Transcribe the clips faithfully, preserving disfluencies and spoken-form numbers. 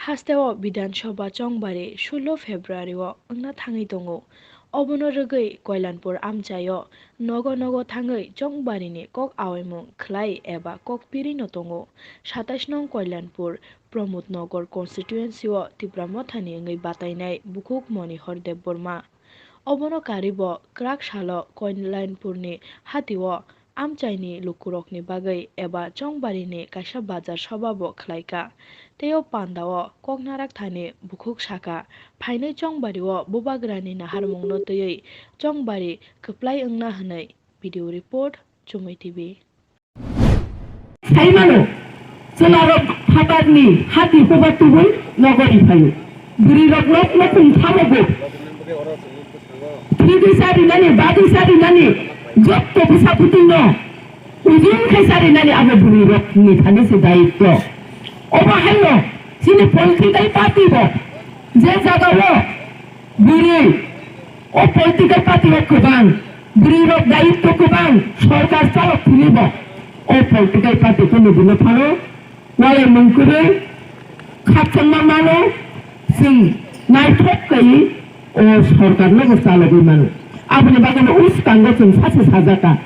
Hasteo Bidhan Sabha Chongbari sullo February o wngna thangwi tongo. Obono rwgwi Koilanpur amchaio nogo nogo thangwi Chongbarini kok awaimung khlai eba kok pirino tongo. Satais nong Koilanpur Pramod Nagar constituency o Tipra Mothani wngwi batainai bukhuk Monihor Debbarma. Obono karwi bo kwrak salo Koilanpurni hatio amchaini lukurokni bagwi eba Chongbarini kaisa bazar soba bo khlaikha. Tei o pandao kok narak thani bukhuk sakha, phainai Chongbario bubagrani naharmungno twiwi Chongbari kwplai wngna hwnwi. Video report, Chumui T V. Saimano, chwlarok phatarni hati huba tubui nogori phaio. Bwrwirok nok nokhung thamogo. Thigwi charinani, bagwi charinani, jotto bwsa bwtwino ujung khai charinani abo bwrwirokni thani se dayitto. Obo haino chini political party bo je jagao bwrwi, o political party o kwbang, bwrwi rok dayitto kwbang, sorkar chalok thwini bo o political party khe ni bini phano walai mung kwrwi khakchangma mano, chwng naithok kaiwi o sorkar no bo chalogwi mano. Aboni bagwi no uskango chwng sachi sajaka,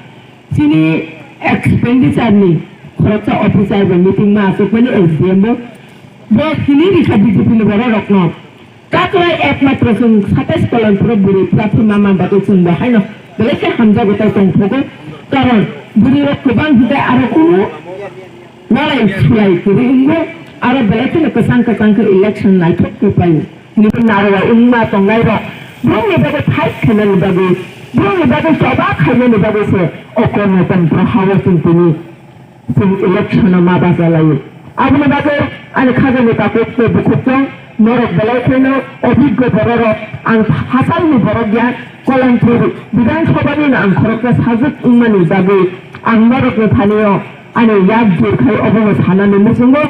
chini expenditure ni khoroksa officer bo meeting ma achukmani S D M bo, bo hini rikha B J P ni borok rokno. Taklai ekmatro chwng satais Koilanpuro bwrwi prathi mama bagwi chwng bo haino belai khe hamjago tei tongthogo. Karon bwrwirok kwbang hinkhe aro kunu walai sulai kwrwi wngo, aro belai kheno kwchang kwchang khe election naithok khe paio. Nini narwa wngma tongnairok, borokni bagwi fight khainani bagwi, borokni bagwi choba khainani bagwi se o Kornatonpro hao chwng tini chwng election-o ma bachalaio. Aboni bagwi ani khajani takhuk tei bukhukchang norok belai kheno obiggo bororok, ang hasalni borok ya, Koilanpur Bidhan Sabha-ni no ang khoroksa sajwk wngmani bagwi ang norokni thani-o ani yak jur khai obono sanani muchungo.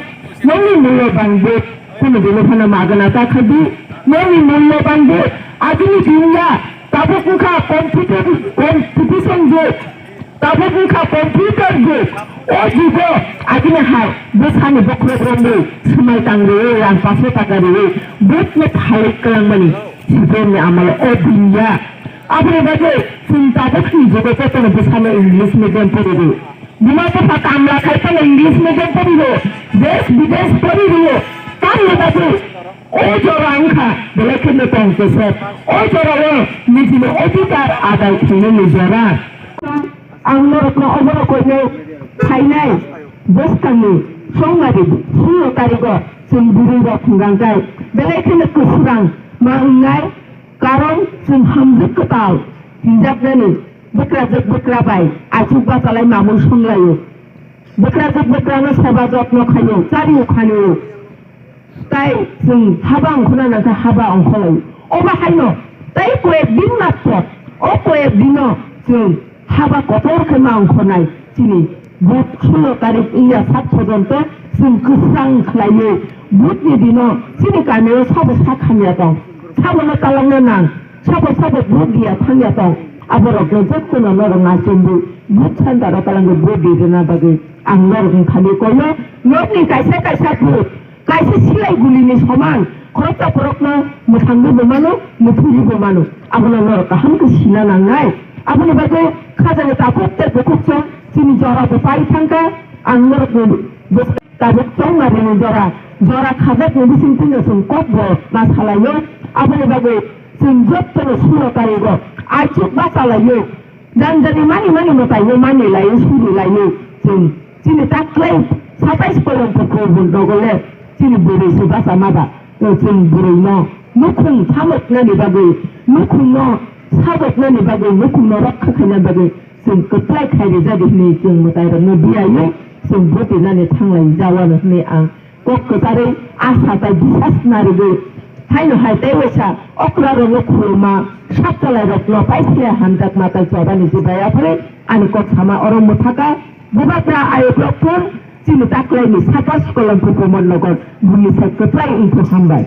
Nokni mulloban vote kunu bini phano magwna ta khai di. Nokni mulloban vote agini din ya, tabuk wngkha computer competition vote. Tabuk wngkha computer jug. O jugo agini hai bwsani bokhorok romwi, swmai tang rwi, rang paso taka rwi, vote no phalwi kwlangmani sijorni amalo o din ya. Aboni bagwi chwng tabukni jugo jotono bwsano English medium pori rw. Buma bupha kamla khai phano English medium pori rw, desh bidesh pori rw. Tamni bagwi o jora wngkha belai kheno tong kesep. O jorao nijini odhikar adai khainani jora. Ang norokno obono koinai phainai bwskangni songmari sullo tarigo chwng bwrwirok hwnjangkhe belai kheno kwswrang ma wngnai, karon chwng hamjwk kwtal hinjaknani bwkrajwk bwkra bai achuk bachalai mamung songlaio. Bwkrajwk bwkrano seba jotno khaio, chari khanio. Tai chwng haba ongkhorna nangkha haba ongkhorlai. Obo haino tai koyek din matro, o koyek dino chwng haba kotor khe ma ongkhornai. Chini vote sullo tarik wngya sak porjonto chwng kwsang khlaiwi vote ni dino chini kamio sabo sak hamya tong, sabono talangna nang, sabo sabo vote diya thangya tong. Aborokno jotono norok naichomwi vote center o talangwi vote di rwna bagwi ang norokni thani koyo. Norokni kaisa kaisa vote kaisa silai gulini soman, khoroksa borokno mwthangwi bo mano, mwthwiwi bo mano. Abono norok kaham khe sina nangnai. Aboni bagwi khajani takhuk tei bukhukchang chini jora bo pai thangkha. Ang norokno bwswk tabuk chongmarini jora, jora khajakni bisingtwi no chwng kok bo ma salaio. Aboni bagwi chwng jotono sullo tarigo aichuk ma salaio. Janjani mani mani mwtaino mani laio, suri laio. Chwng chini taklai satais Koilanpur Khulbul nogole chini bwrwi se bachama ba. Chwng bwrwino nukhung thamoknani bagwi, nukhungno saboknani bagwi, nukhungno rokha khaina bagwi chwng kwplai khai rijadi hwnwi chwng mwtairokno biyaiwi chwng vote rinani thanglai jawano hwnwi ang kok kwcharwi asa tei bisas narwgwi, haino hai tei waisa okra rokno khuluma, sak chwlai rokno paiphiya hamjak matai chobani jibai aphre ani kok sama oro mwthaka. Bubagra ayok rok phun chini taklaini satas Koilanpur Pramod Nagar bumni sak kwplai wngkhu, hambai.